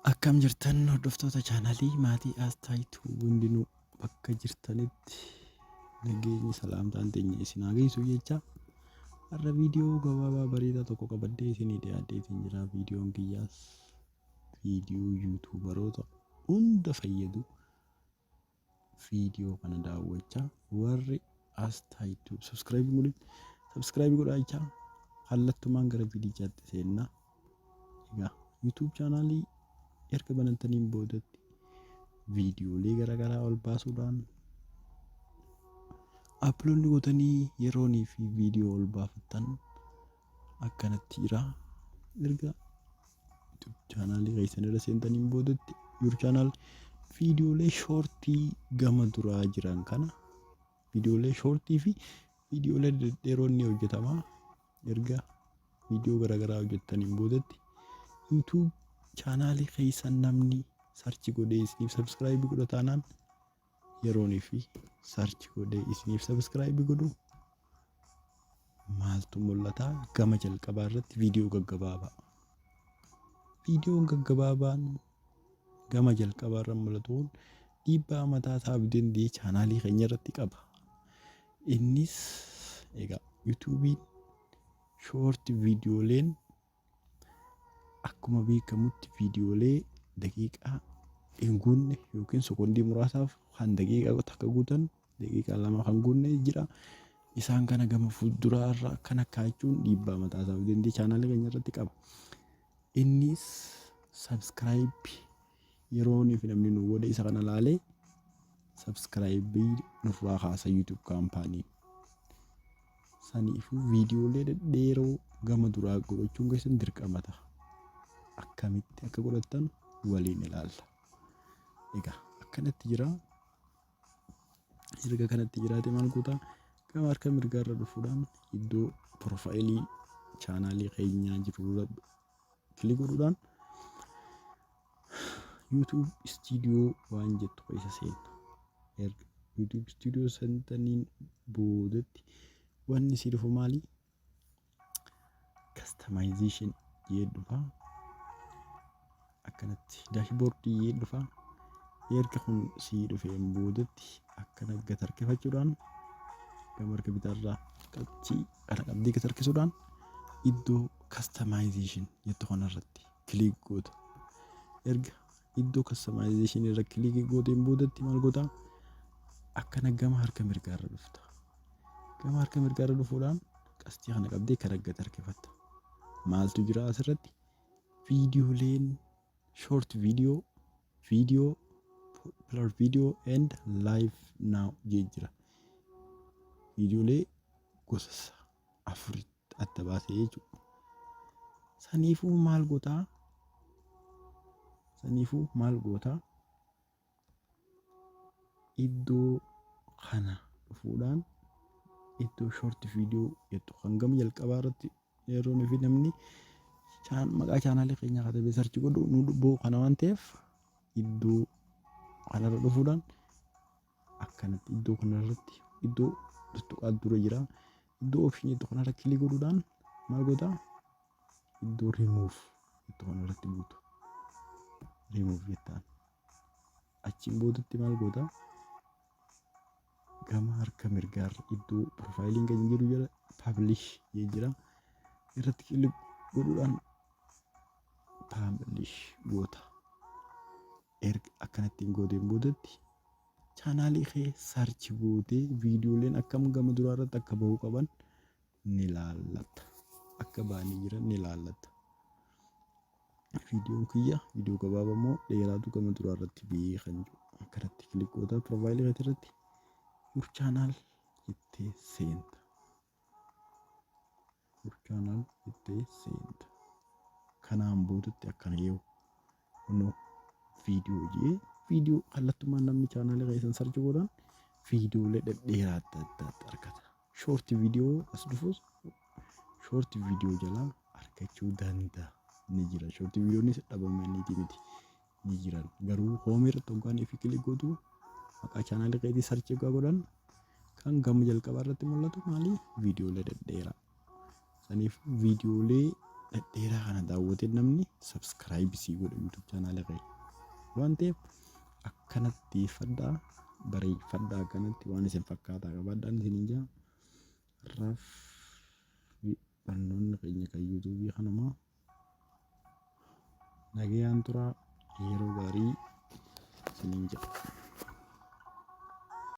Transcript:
Akkam jirtan, hordoftoota chaanaalii maatii Aastaayituu? Hundinuu bakka jirtanitti nageenyi salaamtaan teenya isin haa geessu jecha, har'a viidiyoo gabaabaa bareedaa tokko qabadhee isinii dhiyaadheetiin jira. Viidiyoon kiyyaas viidiyoo YouTuberoota hunda fayyadu. Viidiyoo kana daawwachaa warri Aastaayituu subscribe godhin, subscribe godhaa jechaa kallattumaan gara viidichaatti seennaa. Egaa YouTube chaanaalii erga banataniin boodatti viidiyoolee garaagaraa ol baasuudhaan upload gootanii yeroonii fi viidiyoo ol baafattan akkanatti jira. Erga YouTube chaanaalii keessan irra seentaniin boodatti your channel, viidiyoolee shortii gama duraa jiran kana, viidiyoolee shortii fi viidiyoolee dhedheeroon ni hojjetama. Erga viidiyoo garaagaraa hojjettaniin boodatti YouTube chaanaalii keessan namni search godhee isiniif subscribe godha taanaan, yeroonii fi search godhee isiniif subscribe godhu maaltu mul'ata? Gama jalqabaa irratti viidiyoo gaggabaabaa. Viidiyoon gaggabaabaan gama jalqabaa irra mul'atu kun dhiibbaa mataa isaa danda'e chaanaalii keenya irratti qaba. Innis egaa YouTube'n short viidiyooleen akkuma beekamutti viidiyoolee daqiiqaa hin guunne yookiin sekondii muraasaaf kan daqiiqaa 1 guutan, daqiiqaa 2 kan guunne jira. Isaan kana gama fuulduraa irra akkana kaa'achuun dhiibbaa mataa isaa danda'e chaanaalii keenya irratti qaba. Innis subscribe yeroo fi namni nu godhe isa kana laalee subscribe nurraa kaasa YouTube kaampaaniin. Saniifuu viidiyoolee dhedheeroo gama duraa godhachuun keessan dirqama ta'a. Akkamitti akka godhattan waliin ilaalla. Egaa akkanatti jira. Erga kanatti jiraate maal goota? Gama harka mirgaarra dhufuudhaan iddoo profaayilii chaanaalii keenyaa jiru irra click godhuudhaan YouTube Studio waan jettu keessa seenna. Erga YouTube Studio seentaniin boodatti wanni si dhufu maali? Customization jee dhufa. Akkanatti dashboardii jee dhufa. Erga kun si dhufeen boodatti akkana gad harkifachuudhaan gama harka bitaarraa qabxii kana qabdii gad harkisuudhaan iddoo customization jettu kanarratti click goota. Erga iddoo customization irra click gooteen boodatti maal goota? Akkana gama harka mirgaarra dhufta. Gama harka mirgaarra dhufuudhaan qastii kana qabdee kana gad harkifatta. Maaltu jira asirratti? Viidiyooleen short video, video, popular video and live now jee jira. Viidiyoolee gosa afuritti adda baasee jechuudha. Saniifuu maal gootaa? Saniifuu maal gootaa? Iddoo kana dhufuudhaan iddoo short video jettu kan gama jalqabaa irratti yeroo nufi namni maqaa chaanaalii keenyaa katabee search godhu nu dhubboo kana waan ta'eef, iddoo kanarra dhufuudhaan akkanatti iddoo kanarratti iddoo tuttuqaa dura jira. Iddoo option jettu kanarra click godhuudhaan maal gootaa? Iddoo remove jettu kanarratti buutu. Remove jettaan. Achiin boodatti maal gootaa? Gama harka mirgaarra iddoo profaayiliin keenya jiru jala publish jira. Irratti click godhuudhaan publish goota. Erga akkanattiin gooteen boodatti chaanaalii kee search gootee viidiyooleen akkam gama duraa irratti akka bahuu qaban ni laallatta. Akka ba'anii jiran ni laallatta. Viidiyoon kiyya viidiyoo gabaabaa immoo dheeraatu gama duraa irratti ba'ee kan jiru akkanatti click goota, profaayilii keetii irratti your channel jettee seenta. Your channel jettee seenta. Kanaan boodatti akkana yoo kunoo viidiyoo jee viidiyoo kallattumaan namni chaanaalii keessan search godhan viidiyoolee dhedheeraa adda addaatti argata. Short viidiyoo as dhufus short viidiyoo jalaa argachuu danda'a. Ni jira. Short viidiyoonis dhabamaniiti miti. Ni jiran. Garuu home irratti hoggaan fi click gootu, maqaa chaanaalii keetii search hoggaa godhan, kan gama jalqabaa irratti mul'atu maali? Viidiyoolee dhedheeraa. Saniif viidiyoolee dhedheeraa kana daawwatee namni subscribe sii godha YouTube channel kee waan ta'eef akkanatti fadhaa bareeffadhaa, akkanatti waan isin fakkaataa qabaadhaan isin hin jaa. Har'aaf barnoonni keenya kan YouTube kanumaa. Nagayaan turaa, yeroo gaarii isiniin jedha.